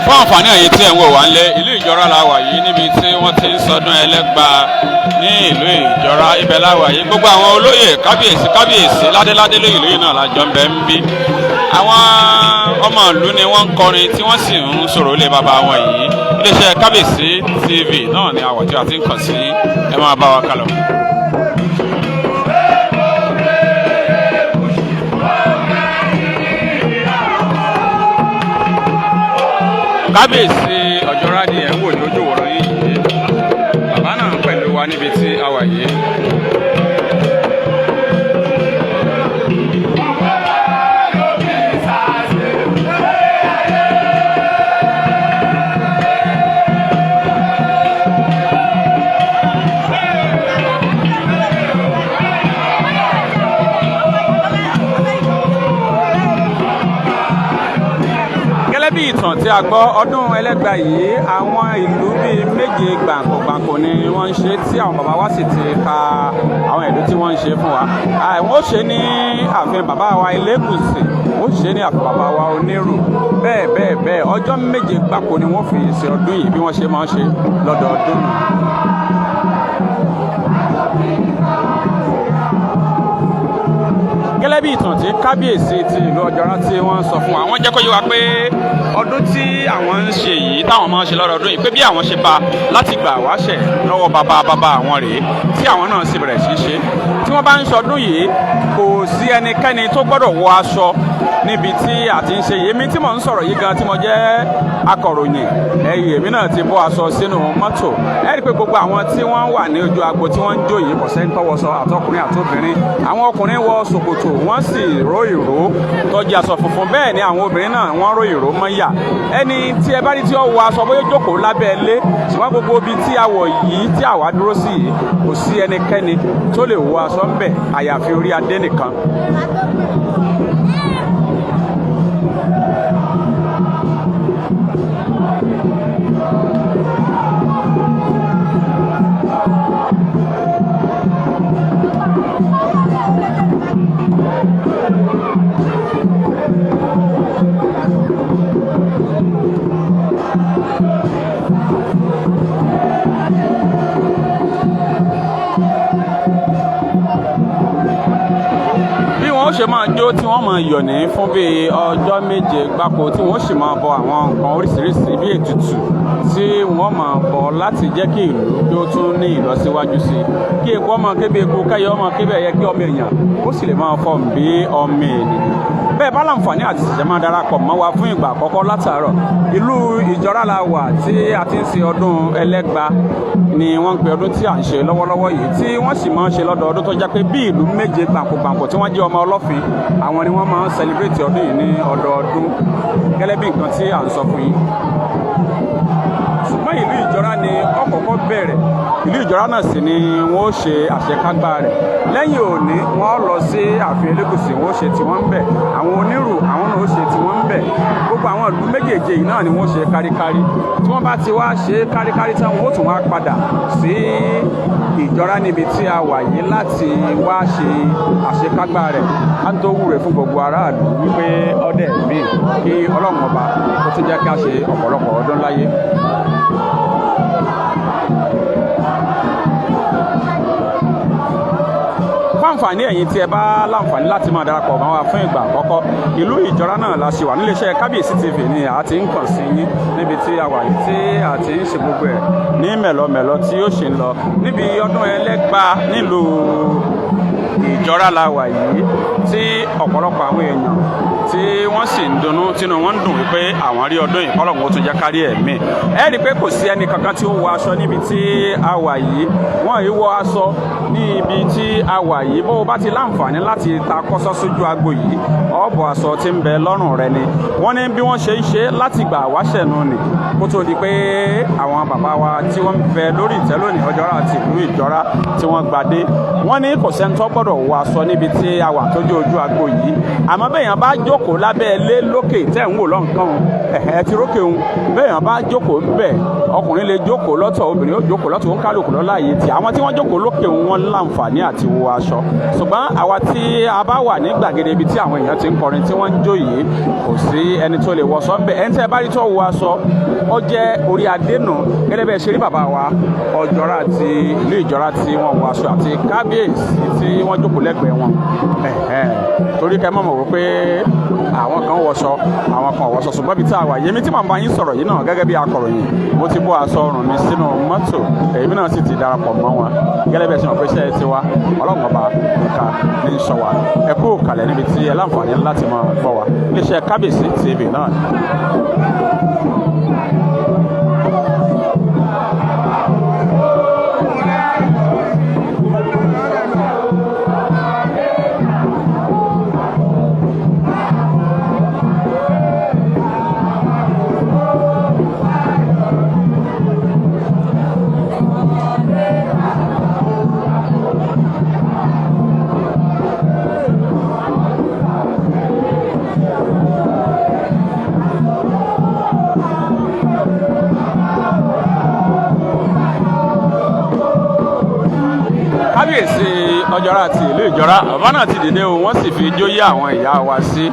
Fún àǹfààní ẹ̀yin tí ẹ̀ ń wò wá ńlé, ìlú Ìjọra la wà yìí, níbi tí wọ́n ti ń sọdún Ẹlẹ́gba ní ìlú Ìjọra. Ibẹ̀ la wà yìí. Gbogbo àwọn olóyè, kábíyèsí kábíyèsí, ládéládé, lóyè lóyè náà la jọ ń bẹ ń bí. Àwọn ọmọ ìlú ni wọ́n ń kọrin tí wọ́n sì ń sọ̀rọ̀ lé bàbá wọn yìí. Iléeṣẹ́ Kábíyèsí TV náà ni àwọ̀ tí a ti ń kàn sí. Ẹ máa bá wa kálọ. Kábíyèsí Ọ̀jọ́rá ni ẹ̀ ń wò ní ojú wòran yìí. Bàbá náà pẹ̀lú wa níbi tí a wà yìí. Gẹ́lẹ́ bí ìtàn tí a gbọ́, ọdún Ẹlẹ́gba yìí, àwọn ìlú bíi méje gbàǹkógbàǹkó ni wọ́n ń ṣe, tí àwọn bàbá wa sì ti ka àwọn ìlú tí wọ́n ń ṣe fún wa. Àwọn ó ṣe ní ààfin bàbá wa Elégùṣì, ó ṣe ní ààfin bàbá wa Onírù, bẹ́ẹ̀ bẹ́ẹ̀ bẹ́ẹ̀. Ọjọ́ 7 gbáko ni wọ́n fi ṣe ọdún yìí, bí wọ́n ṣe máa ń ṣe lọ́dọọdún nù. Gẹ́lẹ́ bí ìtàn tí kábíyèsí ti ìlú Ọ̀jọ́rá tí wọ́n sọ fún wa, wọ́n jẹ́ kó yé wa pé ọdún tí àwọn ń ṣe yìí, táwọn máa ń ṣe lọ́dọọdún yìí, pé bí àwọn ṣe bá láti gbà wáṣẹ̀ lọ́wọ́ bàbá bàbá àwọn rèé, tí àwọn náà sì bẹ̀rẹ̀ sí ṣe. Tí wọ́n bá ń ṣọdún yìí, kò sí ẹnikẹ́ni tó gbọ́dọ̀ wọ aṣọ níbi tí a ti ń ṣe yìí. Èmi tí mò ń sọ̀rọ̀ yìí gan, tí mo jẹ́ akọ̀ròyìn ẹ̀yìn, èmi náà ti bọ́ aṣọ sínú mọ́tò. Ẹ rí i pé gbogbo àwọn tí wọ́n wà ní ojú agbo tí wọ́n ń jó yìí, kò sẹ́ni tó wọṣọ, àtọkùnrin àtobìnrin. Àwọn ọkùnrin wọ ṣòkòtò, wọ́n sì ró ìró tó jẹ́ aṣọ funfun. Bẹ́ẹ̀ ni àwọn obìnrin náà, wọ́n ró ìró mọ́yà. Ẹni tí ẹ bá rí tí ó wọ aṣọ, bóyá jókòó lábẹ́ ilé. Ṣùgbọ́n gbogbo ibi tí a wọ̀ yìí, tí àwa dúró sí yìí, kò sí ẹnikẹ́ni tó lè wọ aṣọ ńbẹ̀, àyàfi orí adé nìkan. Bí wọ́n ṣe máa jó tí wọ́n máa yọ̀ ní fún bíi ọjọ́ 7 gbáko, tí wọ́n sì máa bọ àwọn nǹkan oríṣiríṣi bí ètùtù tí wọ́n máa bọ láti jẹ́ kí ìlú kí ó tún ní ìlọsíwájú sí i, kí eku ọmọ kébé eku, kẹ́yẹ ọmọ kébé ẹyẹ, kí ọmọ èèyàn ó sì lè máa fọhùn bí ọmọ ènìyàn. Bẹ́ẹ̀ bá láǹfààní àti ṣẹ̀ṣẹ̀ máa darapọ̀ mọ́ wa fún ìgbà àkọ́kọ́ látàárọ̀, ìlú Ìjọra la wà tí a ti ń ṣe ọdún Ẹlẹ́gba, ni wọ́n ń pe ọdún tí à ń ṣe lọ́wọ́lọ́wọ́ yìí, tí wọ́n sì máa ń ṣe lọ́dọọdún, tó jẹ́ pé bí ìlú méje gbàǹkógbàǹkó tí wọ́n jẹ́ ọmọ Ọlọ́fin, àwọn ni wọ́n máa ń celebrate ọdún yìí ní ọdọọdún, gẹ́lẹ́ bí nǹkan tí à ń sọ fún yín. Ṣùgbọ́n ìlú Ìjọra ni ó kọ́kọ́ bẹ̀rẹ̀. Ìlú Ìjọra náà sì ni wọ́n ó ṣe àṣekágbá rẹ̀. Lẹ́yìn òní, wọ́n lọ sí ààfin Elégùṣì, wọ́n ó ṣe tiwọn ń bẹ̀. Àwọn Onírù, àwọn náà ó ṣe tiwọn ń bẹ̀. Gbogbo àwọn ìlú méjèèjì yìí náà ni wọ́n ṣe káríkárí. Tí wọ́n bá ti wá ṣe káríkárí tán, wọ́n ó tún wá padà sí Ìjọra níbi tí a wà yìí láti wá ṣe àṣekágbá rẹ̀, á tó wúre fún gbogbo aráàlú wípé ọdẹ míì, kí Ọlọ́run ọba ó tún jẹ́ kí a ṣe ọ̀pọ̀lọpọ̀ ọdún láyé. Fún àǹfààní ẹ̀yin tí ẹ bá láǹfààní láti máa darapọ̀ mọ́ wa fún ìgbà àkọ́kọ́, ìlú Ìjọra náà la ṣe wà. Níléeṣẹ́ Kábíyèsí TV ni a ti ń kàn sí yín níbi tí a wà yìí, tí a ti ń ṣe gbogbo ẹ̀ ní mẹ̀lọmẹ̀lọ tí ó ṣì ń lọ níbi ọdún Ẹlẹ́gba nílùú Ìjọra la wà yìí, tí ọ̀pọ̀lọpọ̀ àwọn èèyàn tí Tí wọ́n sì ń dunnú, tínú wọn ń dùn wípé àwọn rí ọdún yìí, kọ́lọ́hun ó tún jẹ́ kárí ẹ̀mí. Ẹ rí i pé kò sí ẹnì kankan tí ó wọ aṣọ níbi tí a wà yìí. Wọ́n yìí wọ aṣọ ní ibi tí a wà yìí. Bó o bá ti láǹfààní láti ta kọ́sọ́ sójú agbo yìí, ọ̀bọ̀ aṣọ tí ń bẹ lọ́rùn rẹ ni. Wọ́n ní bí wọ́n ṣe ń ṣe láti gbà wáṣẹ̀ nù ni, kó tó di pé àwọn bàbá wa tí wọ́n ń bẹ lórí ìtẹ́ lónìí, Ọjọ́ra àti ìlú Ìjọ́ra tí wọ́n gbadé, wọ́n ní kò sẹ́ni tó gbọ́dọ̀ wọ aṣọ níbi tí a wà tó jẹ́ ojú agbo yìí. Àmọ́ bẹ́ẹ̀yàn bá jókòó lábẹ́ ilé lókè tẹ́ ń wò lọ́nkàn ẹ̀hẹ́ ti rókè ń, bẹ́ẹ̀yàn bá jókòó ń bẹ̀, ọkùnrin lè jókòó lọ́tọ̀, obìnrin ó jókòó lọ́tọ̀, ó ń kálukú lọ́la yìí tí àwọn tí wọ́n jókòó lókè ń, wọ́n láǹfààní àti wọ aṣọ. Ṣùgbọ́n àwa tí a bá wà ní gbàgede ibi tí àwọn èèyàn ti ń kọrin, tí wọ́n ń jó yìí, kò sí ẹni tó lè wọṣọ ń bẹ̀. Ẹni tí ẹ bá rí tó wọ aṣọ, ó jẹ́ orí adé nù, gẹ́gẹ́ bẹ́ẹ̀ ṣe rí bàbá wa Ọjọ́ra àti ìlú Ìjọ́ra tí wọ́n wọ aṣọ àti kábíyèsí tí wọ́n jókòó lẹ́gbẹ̀ẹ́ wọn. Torí kẹ́ mọ̀ mọ̀ wípé àwọn kan wọṣọ, àwọn kan wọṣọ. Ṣùgbọ́n ibi tí a wà yèmí tí màá bá yín sọ̀rọ̀ yìí náà, gẹ́gẹ́ bí akọ̀ròyìn, mo ti bọ́ aṣọ ọrùn mi sínú mọ́tò, èmi náà sì ti darapọ̀ mọ́ wọn. Gẹ́gẹ́ bẹ́ẹ̀ ṣe mọ̀ pé iṣẹ́ tiwa, Ọlọ́run Ọba nìkan ní sọ wa. Ẹ kú kalẹ̀ níbi tí ẹ láǹfààní láti máa gbọ́ wa, iléeṣẹ́ Kábíyèsí TV náà. Kábíyèsí Ọjọ́ra àti ìlú Ìjọ́ra, bàbá náà ti dìde o, wọ́n sì fi ijó yé àwọn ìyá wa sí.